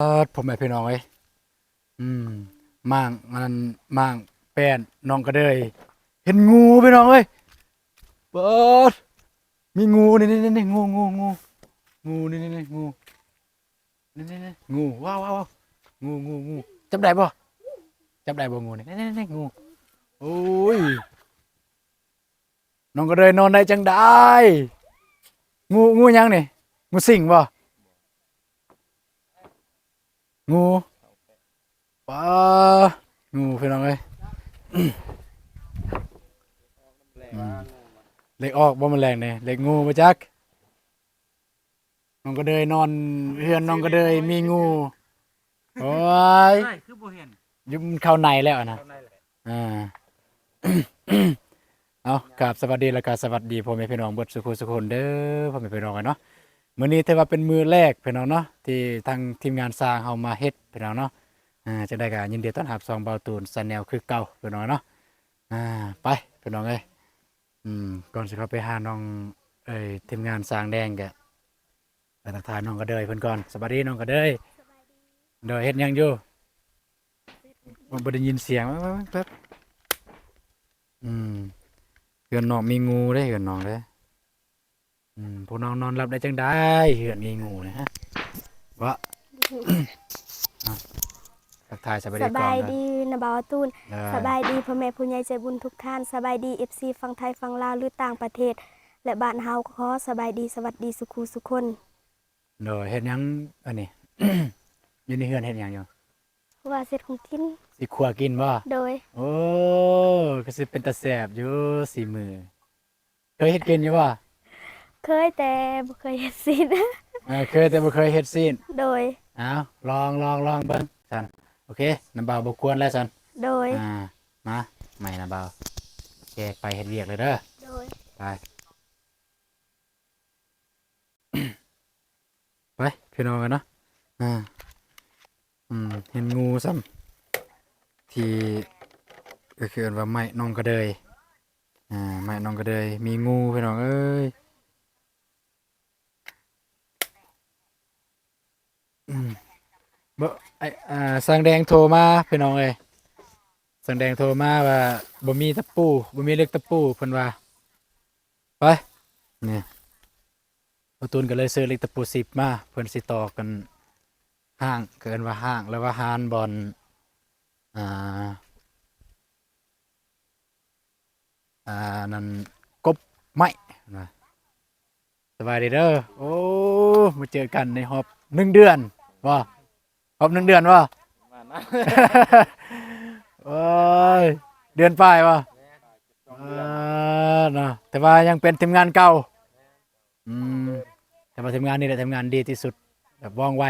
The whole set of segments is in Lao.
ດ ພໍ່ແມ່ພີ່ນ້ອງເອີຍ ອືມ ມ້າງ ອັນນັ້ນ ມ້າງແປ້ນ ນ້ອງກະເດີຍ ເຫັນງູພີ່ນ້ອງເອີຍ ເປີດ ມີງູ ນີ້ໆໆ ງູ ງູ ງູ ງູ ນີ້ໆໆ ງູ ນີ້ໆໆ ງູ ວ້າວໆໆ ງູ ງູ ງູ ຈັບໄດ້ບໍ່? ຈັບໄດ້ບໍ່ງູນີ້? ນີ້ໆໆ ງູ ໂອ້ຍ ນ້ອງກະເດີຍນອນໄດ້ຈັ່ງໃດ? ງູ ງູຫຍັງນີ້? ງູສິງບໍ່? ງູ ປາ ງູພີ່ນ້ອງເອີຍ ອືມ ເລກອອກບໍ່ມື້ແລງນີ້? ເລກງູບໍ່ຈັກ. ນ້ອງກະເດີຍນອນ ເຮືອນນ້ອງກະເດີຍມີງູ ໂອ້ຍ ຄືບໍ່ເຫັນ ຢູ່ ມັນເຂົ້າໃນແລ້ວນະ ເຂົ້າໃນແລ້ວ ອ່າ ເອົາ ກາບສະຫວັດດີ ແລະກະສະຫວັດດີພໍ່ແມ່ພີ່ນ້ອງເບິດສູ່ຜູ້ສູ່ຄົນເດີ ພໍ່ແມ່ພີ່ນ້ອງເນາະ. ມື້ນີ້ຖືວ່າເປັນມື້ແລກພີ່ນ້ອງເນາະ ທີ່ທາງທີມງານຊ່າງເຮົາມາເຮັດພີ່ນ້ອງເນາະ. ອ່າ ຈັ່ງໃດກະຍິນດີຕ້ອນຮັບຊ່ອງບ່າວຕູນ Channel ຄືເກົ່າພີ່ນ້ອງເນາະ. ອ່າ ໄປພີ່ນ້ອງເອີຍ ອືມ ກ່ອນຊິເຂົ້າໄປຫານ້ອງ ເອີຍ ທີມງານຊ່າງແດງ ກະໄປທັກທາຍນ້ອງກະເດີຍເພິ່ນກ່ອນ. ສະບາຍດີນ້ອງກະເດີຍ. ສະບາຍດີ. ໂດຍ ເຮັດຫຍັງຢູ່? ບໍ່ ບໍ່ໄດ້ຍິນສຽງ ແປັບ ອືມ ເຮືອນນ້ອງມີງູເດ້ ເຮືອນນ້ອງເດ້. ອືມ ພວກນ້ອງນອນຫຼັບໄດ້ຈັ່ງໃດ ເຮືອນມີງູນະ ເວາະ ເອົາ ທັກທາຍສະບາຍດີ ສະບາຍດີ ກ່ອນເດີ ນ້າບ່າວຕູນ ເອີ ສະບາຍດີພໍ່ແມ່ຜູ້ໃຫຍ່ໃຈບຸນທຸກທ່ານ ສະບາຍດີ ເອັຟຊີ ຝັ່ງໄທ ຝັ່ງລາວ ຫຼື ຕ່າງປະເທດ ແລະ ບ້ານເຮົາ ຂໍສະບາຍດີ ສະຫວັດດີສູ່ຄູ່ສູ່ຄົນ. ໂດຍ ເຮັດຫຍັງອັນນີ້? ຢູ່ໃນເຮືອນເຮັດຫຍັງຢູ່? ວ່າເຮັດຂອງກິນ ຊິຂົ້ວກິນບໍ່? ໂດຍ ໂອ້ ຄືຊິເປັນຕາແຊບຢູ່ສີມື. ເຄີຍເຮັດກິນຢູ່ບໍ່? ເຄີຍ ແຕ່ບໍ່ເຄີຍເຮັດຊີ້ນ. ເອີ ເຄີຍແຕ່ບໍ່ເຄີຍເຮັດຊີ້ນ. ໂດຍ ເອົາ ລອງ ລອງ ລອງເບິ່ງຊັ້ນ. ໂອເຄ ນ້າບ່າວບໍ່ກວນແລ້ວຊັ້ນ. ໂດຍ ອ່າ ມາ ໄມ້ນ້າບ່າວ ແຈກໄປເຮັດວຽກເລີຍເດີ. ໂດຍ ໄປ ໄປພີ່ນ້ອງເອີຍເນາະ. ອ່າ ອືມ ເຫັນງູຊ້ຳ ທີ່ ກໍຄືເອີ້ນວ່າໄມ້ນ້ອງກະເດີຍ. ອ່າ ໄມ້ນ້ອງກະເດີຍມີງູພີ່ນ້ອງເອີຍ. ອືມ ບໍ່ ໄອ້ ອ່າ ຊ່າງແດງໂທມາພີ່ນ້ອງເອີຍ ຊ່າງແດງໂທມາວ່າບໍ່ມີຕະປູ ບໍ່ມີເຫຼັກຕະປູ ເພິ່ນວ່າ ໄປ ນີ້ ບ່າວຕູນກໍເລີຍຊື້ເຫຼັກຕະປູສິບມາ ເພິ່ນຊິຕອກກັນຫ້າງ ເອີ້ນວ່າຫ້າງ ຫຼືວ່າຮານ ບ່ອນ ອ່າ ອ່າ ນັ້ນ ກົບໄມ້ນະ. ສະບາຍດີເດີ ໂອ້ ມາເຈີກັນໃນຮອບໜຶ່ງເດືອນບໍ່? ຮອບໜຶ່ງເດືອນບໍ່? ປະມານນັ້ນ ໂອ້ຍ ເດືອນປາຍບໍ່? ແມ່ນ ເອີ ເນາະ ແຕ່ວ່າຍັງເປັນທີມງານເກົ່າ. ອືມ ແຕ່ວ່າທີມງານນີ້ແຫຼະ ທີມງານດີທີ່ສຸດ ແບບວ່ອງໄວ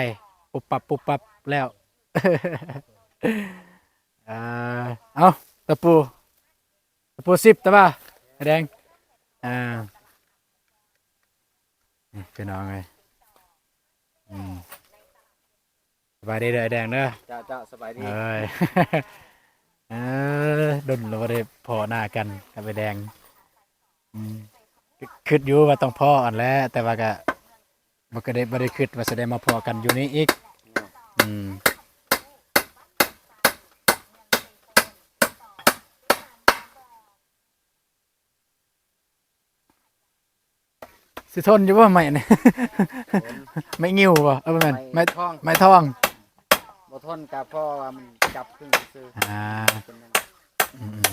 ປຸບປັບ ປຸບປັບແລ້ວ. ເອີ ເອົາ ຕະປູ ຕະປູສິບ ຕະບາ ໄອ້ແດງ ອ່າ ນີ້ພີ່ນ້ອງເອີຍ ອືມ ສະບາຍດີເດີ ໄອ້ແດງເດີ. ເຈົ້າ ເຈົ້າ ສະບາຍດີ ເອີຍ ເອີ ດົນແລ້ວບໍ່ໄດ້ພໍ້ໜ້າກັນກັບໄອ້ແດງ. ອືມ ຄ- ຄິດຢູ່ວ່າຕ້ອງພໍ້ຫັ້ນແຫຼະ ແຕ່ວ່າກະບໍ່ ກະໄດ້ ບໍ່ໄດ້ຄິດວ່າຊິໄດ້ມາພໍ້ກັນຢູ່ນີ້ອີກ. ອືມ ຊິທົນຢູ່ບໍ່ໄມ້ນີ້? ທົນ ໄມ້ງິ້ວບໍ່? ເອີ ບໍ່ແມ່ນ ໄມ້ ໄມ້ທອງ ໄມ້ທອງ ບໍ່ທົນກະເພາະວ່າມັນຈັບຂຶ້ນຊື່ໆ. ອ່າ ເປັນຫຍັງ? ອືມ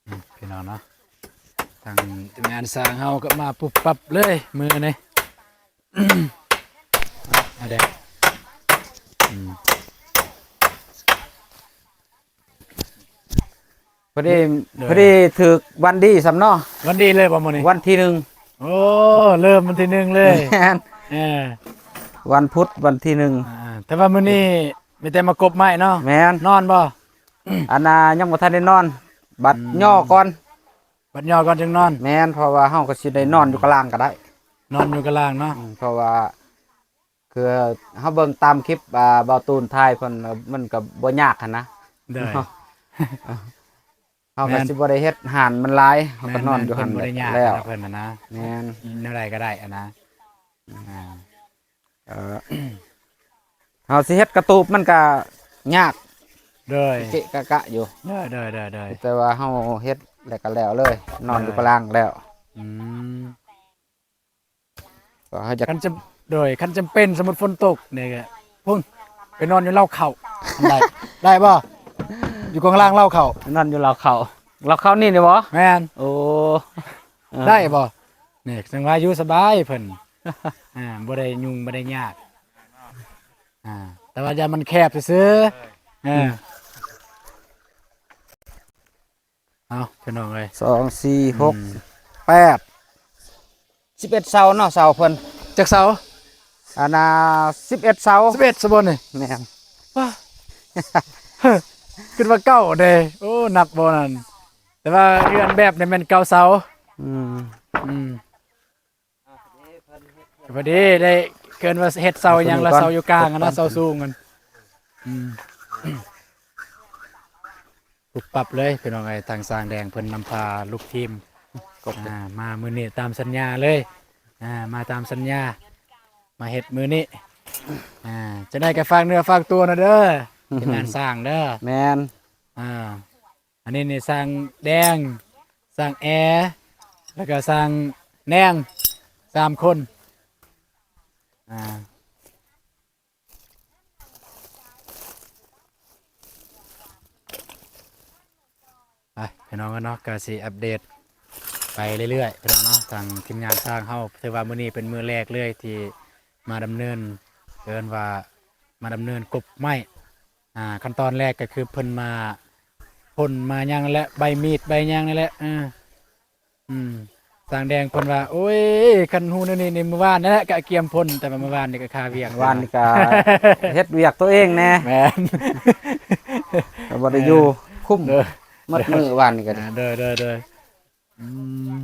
ໆ. ອືມ ພີ່ນ້ອງເນາະ ທາງທີມງານຊ່າງເຮົາກໍມາປຸບປັບເລີຍມື້ນີ້. ເອົາເດ້ ອືມ. ພໍດີ ໂດຍ ພໍດີຖືກວັນດີຊ້ຳເນາະ ວັນດີເລີຍບໍ່ມື້ນີ້? ວັນທີໜຶ່ງ ໂອ້ ເລີ່ມວັນທີໜຶ່ງເລີຍ ແມ່ນ ເອີ ວັນພຸດວັນທີໜຶ່ງ ອ່າ ແຕ່ວ່າມື້ນີ້ມີແຕ່ມາກົບໄມ້ເນາະ ແມ່ນ ນອນບໍ່? ອັນນ່າ ຍັງບໍ່ທັນໄດ້ນອນ ບັດ ອືມ ຍໍກ່ອນ ບັດຍໍກ່ອນຈຶ່ງນອນ ແມ່ນ ເພາະວ່າເຮົາກໍຊິໄດ້ນອນຢູ່ກະລາງກໍໄດ້ ນອນຢູ່ກະລາງເນາະ ອືມ ເພາະວ່າ ຄືເຮົາເບິ່ງຕາມຄລິບ ອ່າ ບ່າວຕູນຖ່າຍເພິ່ນ ມັນກໍບໍ່ຍາກຫັ້ນນະ ໂດຍ ເນາະ. ເຮົາກໍ ແມ່ນ ຊິບໍ່ໄດ້ເຮັດຮ້ານມັນຫຼາຍ ເຮົາກໍນອນຢູ່ຫັ້ນ ເພິ່ນບໍ່ໄດ້ຍາກແລ້ວ ເພິ່ນຫັ້ນນະ ແມ່ນ ແນວໃດກໍໄດ້ຫັ້ນນະ ອ່າ ເອີ ເຮົາຊິເຮັດກະຕູບມັນກະຍາກ ໂດຍ ເກະກະກະຢູ່ ໂດຍໆໆໆ ແຕ່ວ່າເຮົາເຮັດແລ້ວກະແລ້ວເລີຍ ນອນຢູ່ ໂດຍ ປະລາງແລ້ວ ອືມ ກໍເຮົາຈະ ຄັນຈຳ ໂດຍ ຄັນຈຳເປັນ ສົມມຸດຝົນຕົກນີ້ກະ ພຸ້ນ ໄປນອນຢູ່ເລົ້າເຂົ້າ ໄດ້ ໄດ້ບໍ່? ຢູ່ຂ້າງລ່າງເລົ້າເຂົ້າ ນອນຢູ່ເລົ້າເຂົ້າ ເລົ້າເຂົ້ານີ້ນີ້ບໍ່? ແມ່ນ ໂອ້ ເອີ ໄດ້ບໍ່? ນີ້ ຈັ່ງວ່າຢູ່ສະບາຍເພິ່ນ ອ່າ ບໍ່ໄດ້ຫຍຸ້ງ ບໍ່ໄດ້ຍາກ ອ່າ ແຕ່ວ່າຢ້ານມັນແຄບຊື່ໆ ເອີ ອືມ ເອົາ ພີ່ນ້ອງເອີຍ ສອງ ສີ່ ຫົກ ອືມ ແປດ ສິບເອັດເສົາເນາະ ເສົາເພິ່ນ ຈັກເສົາ? ອັນນ່າ ສິບເອັດເສົາ ສິບເອັດຊະບໍ່ນີ້? ແມ່ນ ວ້າ ຄິດວ່າເກົ້າເດ້ ໂອ້ ນັບບໍ່ນັ້ນ ແຕ່ວ່າເຮືອນແບບນີ້ແມ່ນເກົ້າເສົາ ອືມ ອືມ ພໍດີໄດ້ ເອີ້ນວ່າເຮັດເສົາຫຍັງລະ ເສົາຢູ່ກາງຫັ້ນນະ ເສົາສູງຫັ້ນ ອືມ ປຸບປັບເລີຍພີ່ນ້ອງເອີຍ ທາງຊ່າງແດງເພິ່ນນຳພາລູກທີມ ອ່າ ມາມື້ນີ້ຕາມສັນຍາເລີຍ ອ່າ ມາຕາມສັນຍາ ມາເຮັດມື້ນີ້ ອ່າ ຈັ່ງໃດກໍຝາກເນື້ອຝາກຕົວນະເດີ ເປັນງານສ້າງເດີ ແມ່ນ ອ່າ ອັນນີ້ນີ້ຊ່າງແດງ ຊ່າງແອ ແລ້ວກໍຊ່າງແນງ ສາມຄົນ ອ່າ ໄປພີ່ນ້ອງເນາະ ກໍຊິອັບເດດໄປເລື້ອຍໆ ພີ່ນ້ອງເນາະ ທາງທີມງານຊ່າງເຮົາ ຖືວ່າມື້ນີ້ເປັນມື້ແລກເລີຍທີ່ມາດຳເນີນ ເອີ້ນວ່າມາດຳເນີນກົບໄມ້ ອ່າ ຂັ້ນຕອນແລກກໍຄືເພິ່ນມາພົ່ນມາຫຍັງແຫຼະ ໃບມີດໃບຫຍັງນີ້ແຫຼະ ເອີ ອືມ ຊ່າງແດງເພິ່ນວ່າ ໂອ້ຍ ຄັນຮູ້ແນວນີ້ນີ້ມື້ວານນັ້ນແຫຼະກະກຽມພົ່ນ ແຕ່ວ່າມື້ວານນີ້ກໍຄາວຽກ ວານນີ້ກໍເຮັດວຽກຕົວເອງແດ່ ແມ່ນ ກໍບໍ່ໄດ້ຢູ່ ເອີ ຄຸ້ມ ໂດຍ ໝົດມື້ວານນີ້ກໍ ອ່າ ໂດຍໆໆ ອືມ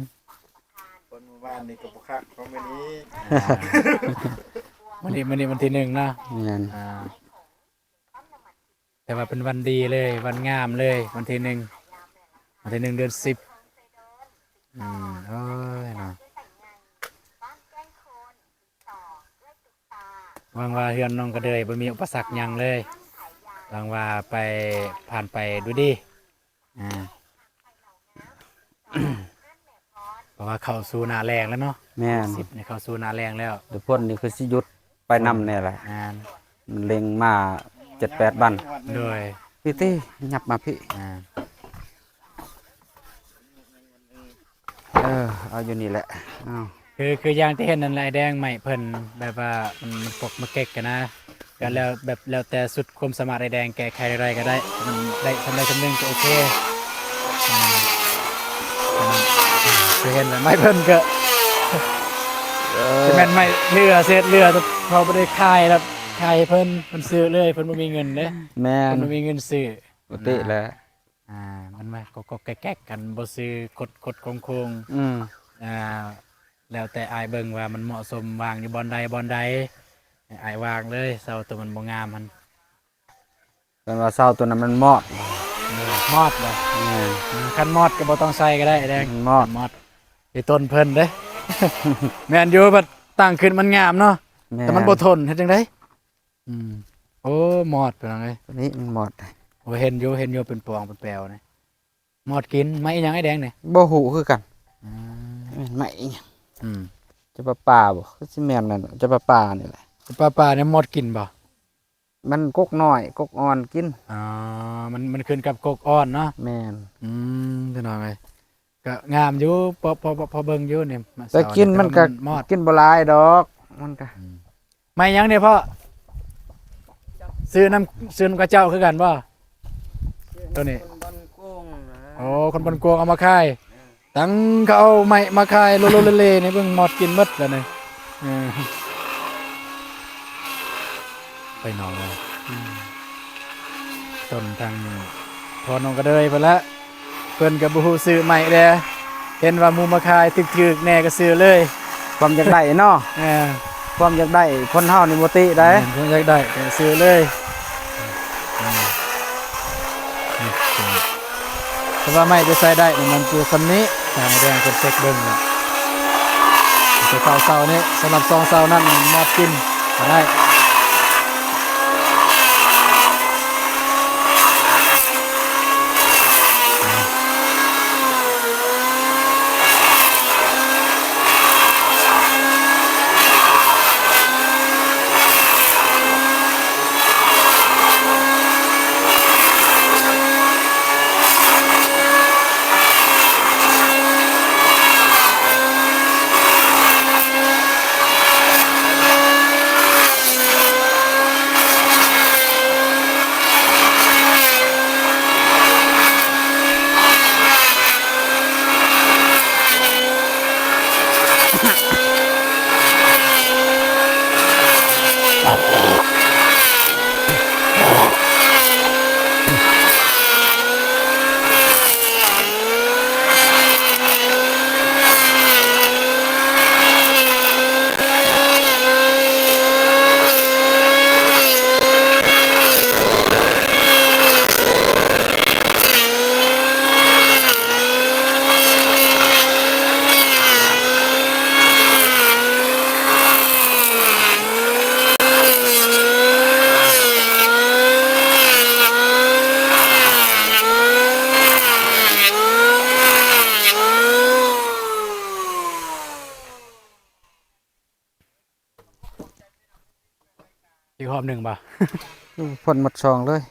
ຄົນມື້ວານນີ້ກໍບໍ່ຄັກເທົ່າມື້ນີ້ ອ່າ ມື້ນີ້ ມື້ນີ້ວັນທີໜຶ່ງເນາະ ແມ່ນ ອ່າ ແຕ່ວ່າເປັນວັນດີເລີຍ ວັນງາມເລີຍ ວັນທີໜຶ່ງ ວັນທີໜຶ່ງ ເດືອນສິບ ອືມ ໂອ້ຍເນາະ ຫວັງວ່າເຮືອນນ້ອງກະເດີຍບໍ່ມີອຸປະສັກຫຍັງເລີຍ ຫວັງວ່າໄປ ຜ່ານໄປດ້ວຍດີ ອ່າ ເພາະວ່າເຂົ້າສູ່ໜ້າແລ້ງແລ້ວເນາະ ແມ່ນ ສິບນີ້ເຂົ້າສູ່ໜ້າແລ້ງແລ້ວ ແຕ່ຝົນນີ້ຄືຊິຢຸດໄປນຳແນ່ແຫຼະ ແມ່ນ ມັນເລັງມາເຈັດແປດວັນ ໂດຍ ພີ່ຕິ ຫຍັບມາພີ່ ອ່າ ເອີ ເອົາຢູ່ນີ້ແຫຼະ ເອົາ ຄື ຄືຢ່າງທີ່ເຫັນນັ້ນແຫຼະ ໄອ້ແດງ ໄມ້ເພິ່ນແບບວ່າມັນ ມັນກົກມາເກັກຫັ້ນນະ ກໍແລ້ວ ແບບແລ້ວແຕ່ສຸດຄວາມສາມາດ ໄອ້ແດງແກ້ໄຂໄດ້ກໍໄດ້ ມັນໄດ້ສ່ຳໃດສ່ຳໜຶ່ງກໍໂອເຄ ອືມ ຄືເຫັນແລ້ວໄມ້ເພິ່ນກໍ ເອີ ຊິແມ່ນໄມ້ເຫຼືອ ເສດເຫຼືອ ເຂົາບໍ່ໄດ້ຂາຍແລ້ວ ຂາຍໃຫ້ເພິ່ນ ເພິ່ນຊື້ເລີຍ ເພິ່ນບໍ່ມີເງິນເດ້ ແມ່ນ ເພິ່ນບໍ່ມີເງິນຊື້ ປົກກະຕິແຫຼະ ອ່າ ມັນມາກໍໆແກກໆກັນ ບໍ່ຊື້ຄົດໆໂຄ້ງໆ ອືມ ອ່າ ແລ້ວແຕ່ອ້າຍເບິ່ງວ່າມັນເໝາະສົມວາງຢູ່ບ່ອນໃດບ່ອນໃດ ໃຫ້ອ້າຍວາງເລີຍ ເສົາໂຕມັນບໍ່ງາມຫັ້ນ ເພິ່ນວ່າເສົາໂຕນັ້ນມັນມອດ ເອີ ມອດບໍ່ ແມ່ນ ຄັນມອດກໍບໍ່ຕ້ອງໃສ່ກໍໄດ້ແດງ ມັນມອດ ມອດ ໄອ້ຕົ້ນເພິ່ນເດ້ ແມ່ນຢູ່ ບັດຕັ້ງຂຶ້ນມັນງາມເນາະ ແມ່ນ ແຕ່ມັນບໍ່ທົນ ເຮັດຈັ່ງໃດ? ອືມ ໂອ້ ມອດ ພີ່ນ້ອງເອີຍ ໂຕນີ້ມັນມອດ ໂອ້ ເຫັນຢູ່ ເຫັນຢູ່ ເປັນປອງເປັນແປວນີ້ ມອດກິນ ໄມ້ອີຫຍັງອ້າຍແດງນີ້? ບໍ່ຮູ້ຄືກັນ ອືມ ແມ່ນໄມ້ອີຫຍັງ? ອືມ ຈຳປາປ່າບໍ່? ຄືຊິແມ່ນນັ້ນ ຈຳປາປ່ານີ້ແຫຼະ ຈຳປາປ່ານີ້ມອດກິນບໍ່? ມັນກົກນ້ອຍ ກົກອ່ອນກິນ ອໍ ມັນ ມັນຂຶ້ນກັບກົກອ່ອນເນາະ ແມ່ນ ອືມ ພີ່ນ້ອງເອີຍ ກໍງາມຢູ່ ພໍ ພໍ ພໍ ພໍເບິ່ງຢູ່ນີ້ ແຕ່ກິນມັນກໍ ມັນມອດ ກິນບໍ່ຫຼາຍດອກ ມັນກໍ ອືມ ໄມ້ຫຍັງນີ້ພໍ່? ຊື້ນຳ ຊື້ນຳຂະເຈົ້າຄືກັນບໍ່? ໂຕນີ້ ຄົນບ່ອນໂກງນະ ໂອ້ ຄົນບ່ອນໂກງເອົາມາຂາຍ ເອີ ຕັ້ງເຂົາເອົາໄມ້ມາຂາຍໂລໆເລໆນີ້ ເບິ່ງມອດກິນໝົດແລ້ວນີ້ ເອີ ໄປນອນແລ້ວ ອືມ ຕົ້ນທາງພໍ່ນ້ອງກະເດີຍເພິ່ນລະ ເພິ່ນກໍບໍ່ຮູ້ຊື້ໃໝ່ແດ່ ເຫັນວ່າໝູ່ມາຂາຍຖືກໆແດ່ກໍຊື້ເລີຍ ຄວາມຢາກໄດ້ເນາະ ເອີ ຄວາມຢາກໄດ້ ຄົນເຮົານີ້ບໍ່ຕິໄດ້ ແມ່ນ ຄວາມຢາກໄດ້ກໍຊື້ເລີຍ ອືມ ນີ້ ນີ້ ວ່າໄມ້ໄປໃສ່ໄດ້ນີ້ ມັນຢູ່ສ່ຳນີ້ ທາງແດງເພິ່ນເຊັກເບິ່ງແລ້ວ ແຕ່ເສົາເສົານີ້ ສຳລັບສອງເສົານັ້ນມອບກິນກໍໄດ້. ອີກຮອບໜຶ່ງບໍ່? ອືມ ເພິ່ນໝົດຊ່ອງເລີຍ.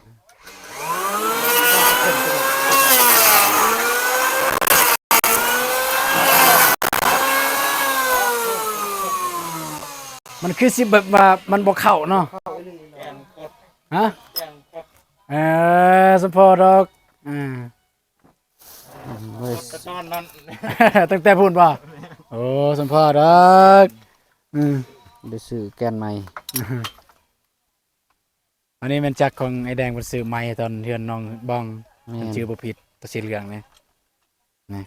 ມັນຄືຊິແບບວ່າມັນບໍ່ເຂົ້າເນາະ. ຮະ? ເອີ ສົມພໍດອກ. ອືມ. ອືມ ເວີຍ ແຕ່ຕອນນັ້ນ ຕັ້ງແຕ່ພຸ້ນບໍ່? ໂອ້ ສົມພໍດອກ. ອືມ ໄດ້ຊື້ແກ່ນໃໝ່. ອັນນີ້ແມ່ນຈັກຂອງໄອ້ແດງ ເພິ່ນຊື້ໃໝ່ຕອນເຮືອນນ້ອງບອງ. ແມ່ນ ຄັນຈື່ບໍ່ຜິດ ຕົວສີເຫຼືອງນີ້ ນີ້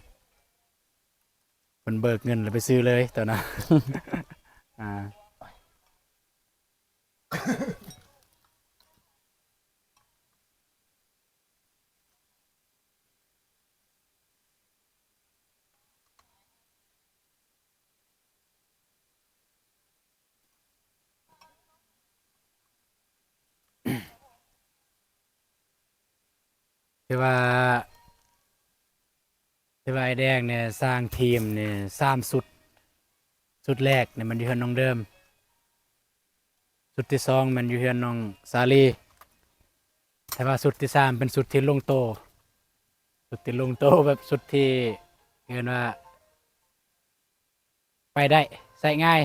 ເພິ່ນເບີກເງິນແລ້ວໄປຊື້ເລີຍຕອນນັ້ນ. ອ່າ. ຖືວ່າ ແຕ່ວ່າອ້າຍແດງນີ້ສ້າງທີມນີ້ສາມຊຸດ. ຊຸດແລກນີ້ມັນຢູ່ເຮືອນນ້ອງເດີມ, ຊຸດທີສອງແມ່ນຢູ່ເຮືອນນ້ອງສາລີ, ແຕ່ວ່າຊຸດທີສາມເປັນຊຸດທີ່ລົງໂຕ, ຊຸດທີ່ລົງໂຕແບບຊຸດທີ່ເອີ້ນວ່າ ໄປໄດ້ ໃຊ້ງ່າຍ.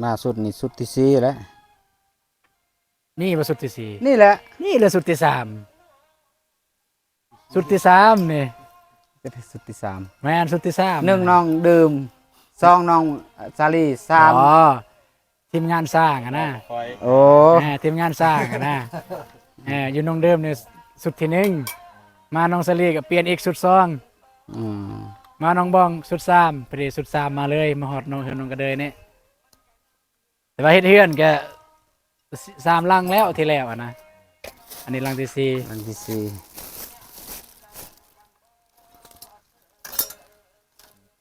ລ່າສຸດນີ້ຊຸດທີສີ່ແລ້ວ. ນີ້ບໍ່ຊຸດທີສີ່? ນີ້ແຫຼະ ນີ້ແຫຼະຊຸດທີສາມ. ຊຸດທີສາມນີ້ ເປັນຊຸດທີສາມ. ແມ່ນ ຊຸດທີສາມ. ໜຶ່ງ ນ້ອງດື່ມ, ສອງ ນ້ອງສາລີ, ສາມ ອໍ ທີມງານສ້າງຫັ້ນນະ. ໂອ້ ທີມງານສ້າງຫັ້ນນະ. ເອີ ຢູ່ນ້ອງເດີມນີ້ຊຸດທີໜຶ່ງ, ມານ້ອງສາລີກໍປ່ຽນອີກຊຸດສອງ. ອືມ ມານ້ອງບອງຊຸດສາມ, ພໍດີຊຸດສາມມາເລີຍ, ມາຮອດນ້ອງເຮືອນນ້ອງກະເດີຍນີ້. ແຕ່ວ່າເຮັດເຮືອນກະສາມຫຼັງແລ້ວ ທີ່ແລ້ວຫັ້ນນະ, ອັນນີ້ຫຼັງທີສີ່. ຫຼັງທີສີ່.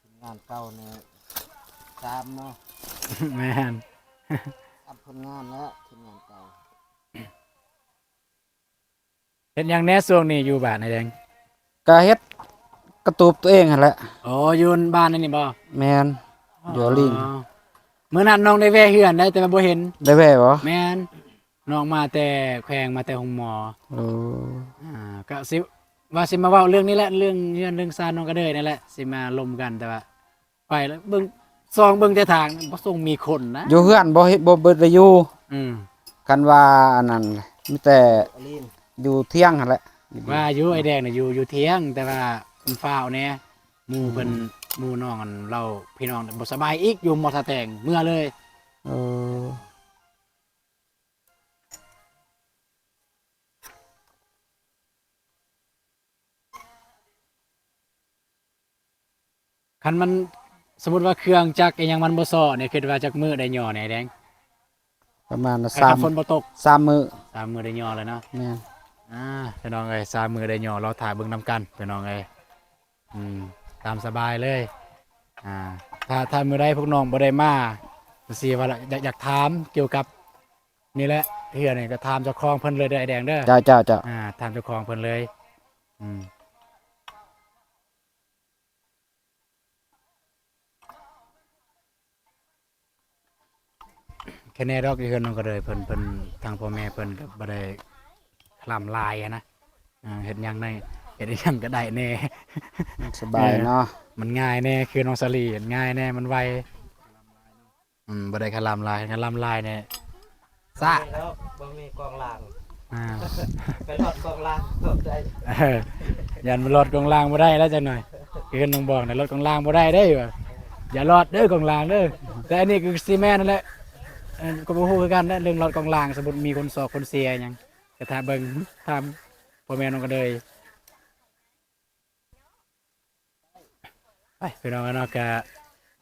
ທີມງານເກົ່ານີ້ສາມເນາະ. ແມ່ນ ສາມຄົນງານແລ້ວ ທີມງານເກົ່າ. ເຮັດຫຍັງແດ່ຊ່ວງນີ້ຢູ່ບ້ານອ້າຍແດງ? ກະເຮັດກະຕູບຕົວເອງຫັ້ນແຫຼະ. ອໍ ຢູ່ບ້ານອັນນີ້ບໍ່? ແມ່ນ ຢູ່ລິງ. ມື້ນັ້ນນ້ອງໄດ້ແວ່ເຮືອນໄດ໋ ແຕ່ວ່າບໍ່ເຫັນ. ໄດ້ແວ່ບໍ່? ແມ່ນ ນ້ອງມາແຕ່ແຂວງ ມາແຕ່ໂຮງໝໍ. ໂອ້ ອາ ກະຊິ ວ່າຊິມາເວົ້າເລື່ອງນີ້ແຫຼະ ເລື່ອງເຮືອນເລື່ອງຊານນ້ອງກະເດີຍນີ້ແຫຼະ ຊິມາລົມກັນ ແຕ່ວ່າ ໄປແລ້ວເບິ່ງ ສ່ອງເບິ່ງແຕ່ທາງ ບໍ່ຊົງມີຄົນນະ. ຢູ່ເຮືອນບໍ່ເຮັດ ບໍ່ ບໍ່ໄດ້ຢູ່. ອືມ ຄັນວ່າອັນນັ້ນ ມີແຕ່ຢູ່ທຽງຫັ້ນແຫຼະ. ວ່າຢູ່ໄອ້ແດງນະ ຢູ່ ຢູ່ທຽງ ແຕ່ວ່າມັນຟ້າວແດ່ ໝູ່ເພິ່ນ ອືມ ໝູ່ນ້ອງອັນລາວ ພີ່ນ້ອງບໍ່ສະບາຍອີກ ຢູ່ໝໍທ່າແຕງ ເມືອເລີຍ. ເອີ ຄັນມັນ ສົມມຸດວ່າເຄື່ອງຈັກອີ່ຫຍັງມັນບໍ່ຊໍນີ້ ຄິດວ່າຈັກມື້ໄດ້ຍໍແດ່ແດງ? ປະມານ ຄັນ ສາມ ຝົນບໍ່ຕົກ ສາມມື້ ສາມມື້ໄດ້ຍໍແລ້ວເນາະ. ແມ່ນ ອ່າ ພີ່ນ້ອງເອີຍ ສາມມື້ໄດ້ຍໍລໍຖ້າເບິ່ງນຳກັນ ພີ່ນ້ອງເອີຍ. ອືມ ຕາມສະບາຍເລີຍ. ອ່າ ຖ້າ ຖ້າມື້ໃດພວກນ້ອງບໍ່ໄດ້ມາ ຊິວ່າ ຢາກ ຢາກຖາມກ່ຽວກັບນີ້ແຫຼະ ເຮືອນນີ້ກໍຖາມເຈົ້າຂອງເພິ່ນເລີຍເດີ ອ້າຍແດງເດີ. ເຈົ້າ ເຈົ້າ ເຈົ້າ. ອ່າ ຖາມເຈົ້າຂອງເພິ່ນເລີຍ. ອືມ. ແຄ່ແນ່ດອກ ຢູ່ເຮືອນນ້ອງກະເດີຍເພິ່ນ ເພິ່ນ ທາງພໍ່ແມ່ເພິ່ນກໍບໍ່ໄດ້ຄ້ຳຫຼາຍຫັ້ນນະ. ອ່າ ເຮັດຫຍັງໄດ້ ເຮັດອີ່ຫຍັງກໍໄດ້ແນ່ ມັນສະບາຍເນາະ ເອີ ມັນງ່າຍແນ່ ຄືນ້ອງສາລີ ມັນງ່າຍແນ່ ມັນໄວ. ອືມ ບໍ່ໄດ້ຄະລຳຫຼາຍ ຄະລຳຫຼາຍນີ້ຊ້າ. ແລ້ວບໍ່ມີກອງລ່າງ ອ່າ ໄປລອດກອງລ່າງບໍ່ໄດ້. ເອີ ຢ້ານໄປລອດກອງລ່າງບໍ່ໄດ້ແລ້ວຈັກໜ່ອຍ. ຄືນ້ອງບອກນະ ລອດກອງລ່າງບໍ່ໄດ້ເດ້ ວ່າຢ່າລອດເດີກອງລ່າງເດີ. ແຕ່ອັນນີ້ກໍຊິແມ່ນນັ້ນແຫຼະ ເອີ ກໍບໍ່ຮູ້ຄືກັນນະ ເລື່ອງລອດກອງລ່າງ ສົມມຸດມີຄົນຊອກຄົນເຊຍຫຍັງ ກໍຖ້າເບິ່ງ ຖາມພໍ່ແມ່ນ້ອງກະເດີຍ. ໄປພີ່ນ້ອງເອີຍເນາະ ກະ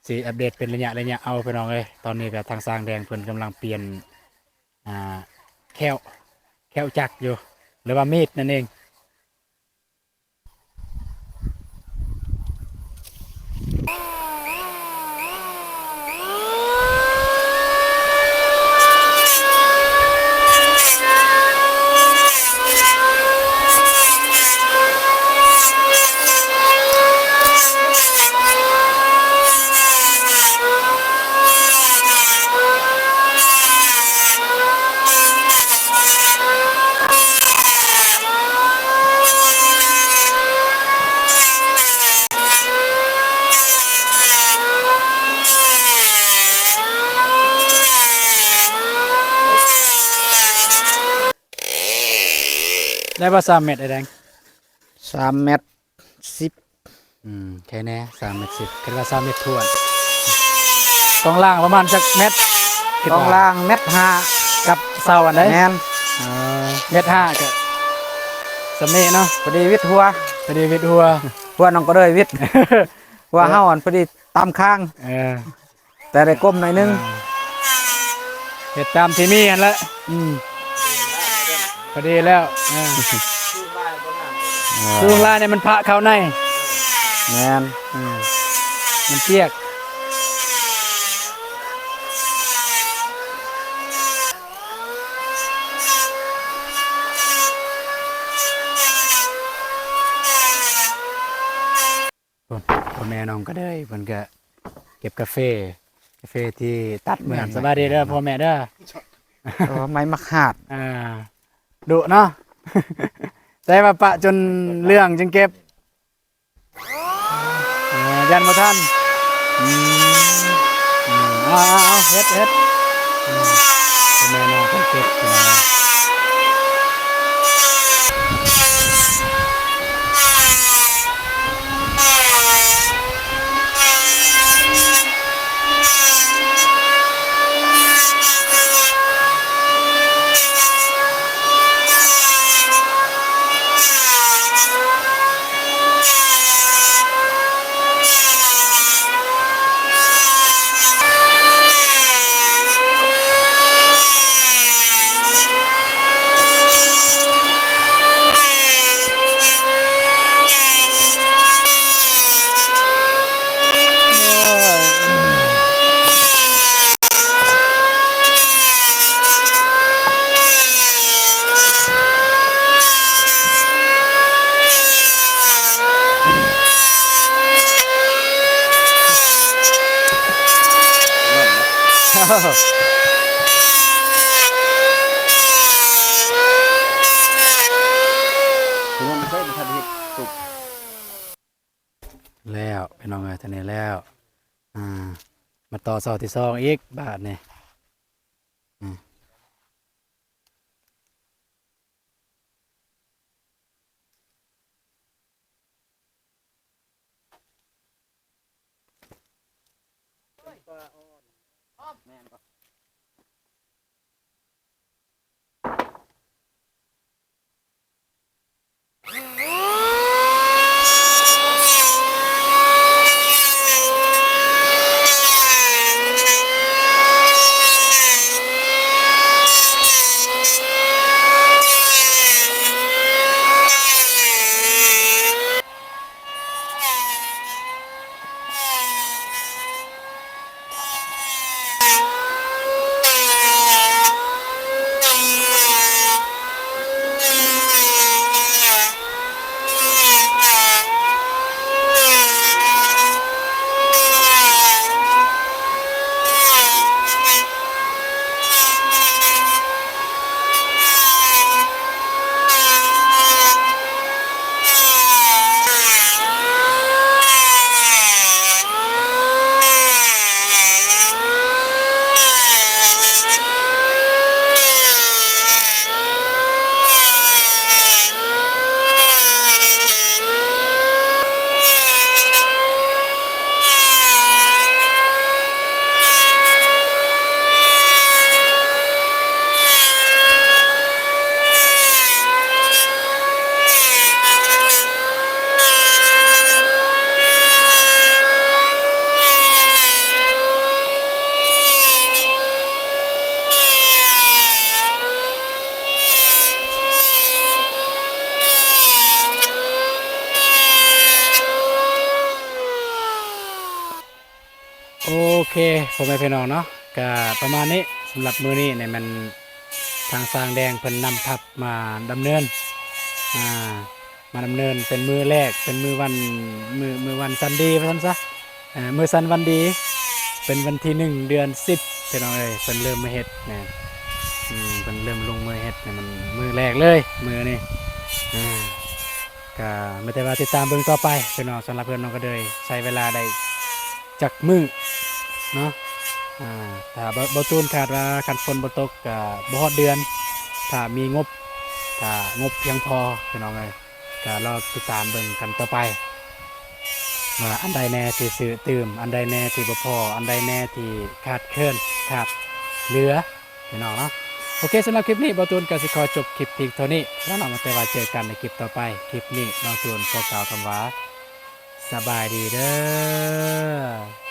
ຊິອັບເດດເປັນໄລຍະໄລຍະເອົາພີ່ນ້ອງເອີຍ. ຕອນນີ້ກະທາງຊ່າງແດງເພິ່ນກຳລັງປ່ຽນ ອ່າ ແຂ້ວ ແຂ້ວຈັກຢູ່ ຫຼືວ່າມີດນັ້ນເອງ. ໄດ້ບໍ່ສາມແມັດ ອ້າຍແດງ? ສາມແມັດສິບ. ອືມ ແຄ່ແນ່ ສາມແມັດສິບ ຄິດວ່າສາມແມັດຖ້ວນ. ກອງລ່າງປະມານຈັກແມັດ? ຄິດວ່າ ກອງລ່າງແມັດຫ້າ ກັບເສົາອັນໃດ? ແມ່ນ ເອີ ແມັດຫ້າກະສຳນີ້ເນາະ ພໍດີວິດຫົວ ພໍດີວິດຫົວ ຫົວນ້ອງກະເດີຍວິດ ຫົວເຮົາອັນພໍດີຕາມຄາງ ເອີ. ແຕ່ໄດ້ກົ້ມໜ້ອຍໜຶ່ງ ອ່າ ເຮັດຕາມທີ່ມີຫັ້ນແຫຼະ ອືມ ພໍດີແລ້ວ ອ່າ ສູງຫຼາຍນີ້ມັນພະເຂົ້າໃນ ແມ່ນ ອືມ ມັນປຽກ. ພຸ້ນ ພໍ່ແມ່ນ້ອງກະເດີຍເພິ່ນກະເກັບກາເຟ ກາເຟທີ່ຕັດມື້ນັ້ນ. ສະບາຍດີເດີພໍ່ແມ່ເດີ ເອີ ໄມ້ໝາກຫາດ ອ່າ ດຸເນາະ ແຕ່ວ່າປະຈົນເຫຼືອງຈຶ່ງເກັບ ເອີ ຢ້ານບໍ່ທັນ ອືມ ເອົາ ເອົາ ເຮັດ ເຮັດ ອືມ ພໍ່ແມ່ນ້ອງເພິ່ນເກັບ ພີ່ນ້ອງ. ແລ້ວພີ່ນ້ອງເອີຍ ເທົ່ານີ້ແລ້ວ ອ່າ ມາຕໍ່ເສົາທີສອງອີກບາດນີ້ ອືມ. ແມ່ນບໍ່? ໂອເຄ ພໍ່ແມ່ພີ່ນ້ອງເນາະ ກະປະມານນີ້ ສຳລັບມື້ນີ້ນີ້ແມ່ນທາງຊ່າງແດງເພິ່ນນຳທັບມາດຳເນີນ ອ່າ ມາດຳເນີນເປັນມື້ແລກ ເປັນມື້ວັນ ມື້ ມື້ວັນສັນດີວ່າຊັ້ນຊະ ເອີ ມື້ສັນວັນດີ ເປັນວັນທີໜຶ່ງ ເດືອນສິບ ພີ່ນ້ອງເອີຍ ເພິ່ນເລີ່ມມາເຮັດນະ ອືມ ເພິ່ນເລີ່ມລົງມືເຮັດນີ້ ມັນມື້ແລກເລີຍມື້ນີ້ ເອີ ກະມີແຕ່ວ່າຕິດຕາມເບິ່ງຕໍ່ໄປພີ່ນ້ອງ ສຳລັບເຮືອນນ້ອງກະເດີຍ ໃຊ້ເວລາໄດ້ຈັກມື້ເນາະ ອ່າ ຖ້າ ເບົາ ເບົາຕູນຄາດວ່າຄັນຝົນບໍ່ຕົກກະບໍ່ຮອດເດືອນ ຖ້າມີງົບ ຖ້າງົບພຽງພໍພີ່ນ້ອງເອີຍ ກະລໍຕິດຕາມເບິ່ງກັນຕໍ່ໄປ ວ່າອັນໃດແດ່ທີ່ຊື້ຕື່ມ ອັນໃດແດ່ທີ່ບໍ່ພໍ ອັນໃດແດ່ທີ່ຂາດເຂີນ ຂາດເຫຼືອ ພີ່ນ້ອງເນາະ ໂອເຄ ສຳລັບຄລິບນີ້ ເບົາຕູນກະຊິຂໍຈົບຄລິບພຽງເທົ່ານີ້ ແລ້ວເນາະ ແຕ່ວ່າເຈີກັນໃນຄລິບຕໍ່ໄປ ຄລິບນີ້ ເບົາຕູນຂໍກ່າວຄຳວ່າ ສະບາຍດີເດີ.